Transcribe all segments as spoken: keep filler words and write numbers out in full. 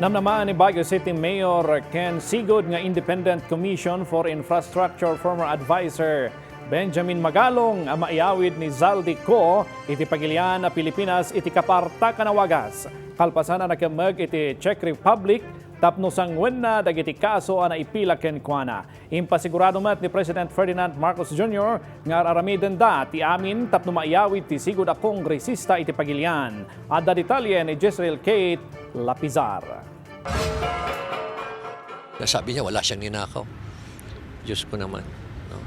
Namnama ni Baguio City Mayor ken sigud nga Independent Commission for Infrastructure former adviser Benjamin Magalong a maiyawid ni Zaldy Co iti pagilian a Pilipinas iti kapartakan a wagas, kalpasan a nakemmeg iti Czech Republic tapno sanguenna dagiti kaso a naipila kenkuana. Impasigurado met ni President Ferdinand Marcos Junior nga ar-aramidenda ti amin tapno maiyawid ti sigud a kongresista iti pagilian. Adda detalye ni Jezreel Kate Lapizar. Nasabi niya wala siyang ninakaw. Diyos ko naman. No?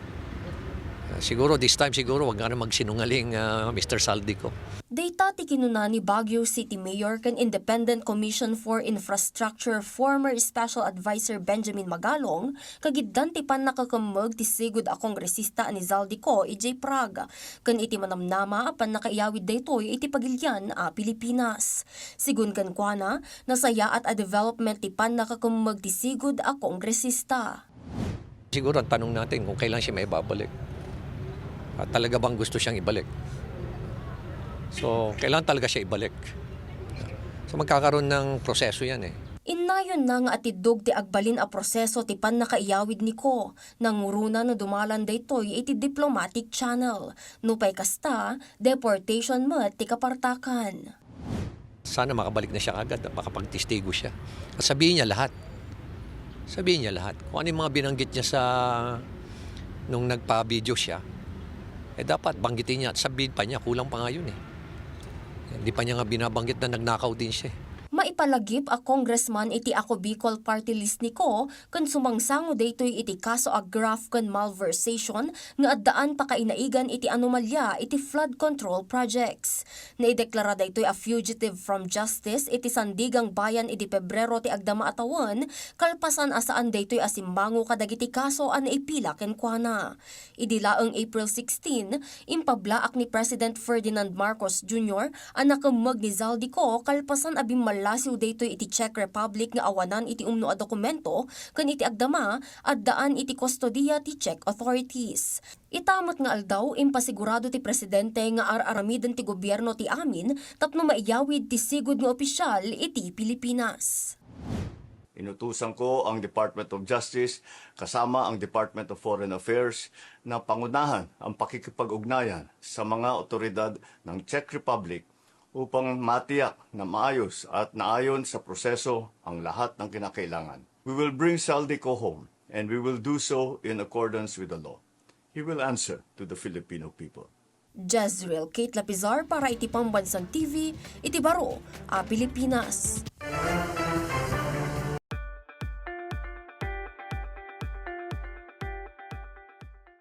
Ah, siguro this time, siguro wag nga na magsinungaling, ah, Mister Zaldy Co. Dayta ti kinuna ni Baguio City Mayor ken Independent Commission for Infrastructure former Special Adviser Benjamin Magalong kagiddan ti pannakakemmeg ti sigud a kongresista a ni Zaldy Co idiay Prague ken iti manamnama a pannakaiyawid daytoy iti pagilian a Pilipinas. Sigun kenkuana, nasayaat a development ti pannakakemmeg ti sigud a kongresista. Siguro ang tanong natin kung kailan siya maibabalik. At talaga bang gusto siyang ibalik? So, kailangan talaga siya ibalik. So, magkakaroon ng proseso yan eh. Innayon na nga atiddog ti agbalin a proseso ti pannakaiyawid ni Co. Nanguruna no dumalan daytoy iti diplomatic channel. Nupay kasta, deportation met ti kapartakan. Sana makabalik na siya agad, makapagtestigo siya. At sabihin niya lahat. Sabihin niya lahat. Kung ano yung mga binanggit niya sa nung nagpa-video siya, eh dapat banggitin niya at sabihin pa niya, kulang pa nga yun eh. Hindi pa niya nga binabanggit na nagnakaw din siya eh. Maipalagip a congressman iti Ako Bicol Party List ni Co ken sumangsango daytoy iti kaso a graft ken malversation nga addaan pakainaigan iti anomalia iti flood control projects. Naideklara daytoy a fugitive from justice iti Sandiganbayan idi Pebrero ti agdama a tawen, kalpasan a saan daytoy a simmango kadagiti kaso a naipila kenkuana. Idi laeng April sixteen, impablaak ni President Ferdinand Marcos Junior a nakemmeg ni Zaldy Co kalpasan a bimmallasiw daytoy iti Czech Republic nga awanan iti umno a dokumento ken iti agdama, addaan iti kustodiya ti Czech authorities. Ita met nga aldaw, impasigurado ti Presidente nga ar-aramiden ti gobierno ti amin tapno maiyawid ti sigud nga opisyal iti Pilipinas. Inutusan ko ang Department of Justice kasama ang Department of Foreign Affairs na pangunahan ang pakikipag-ugnayan sa mga otoridad ng Czech Republic upang matiyak na maayos at naayon sa proseso ang lahat ng kinakailangan. We will bring Zaldy Co home, and we will do so in accordance with the law. He will answer to the Filipino people. Jezreel Kate Lapizar para iti Pambansang T V, iti baro a Pilipinas.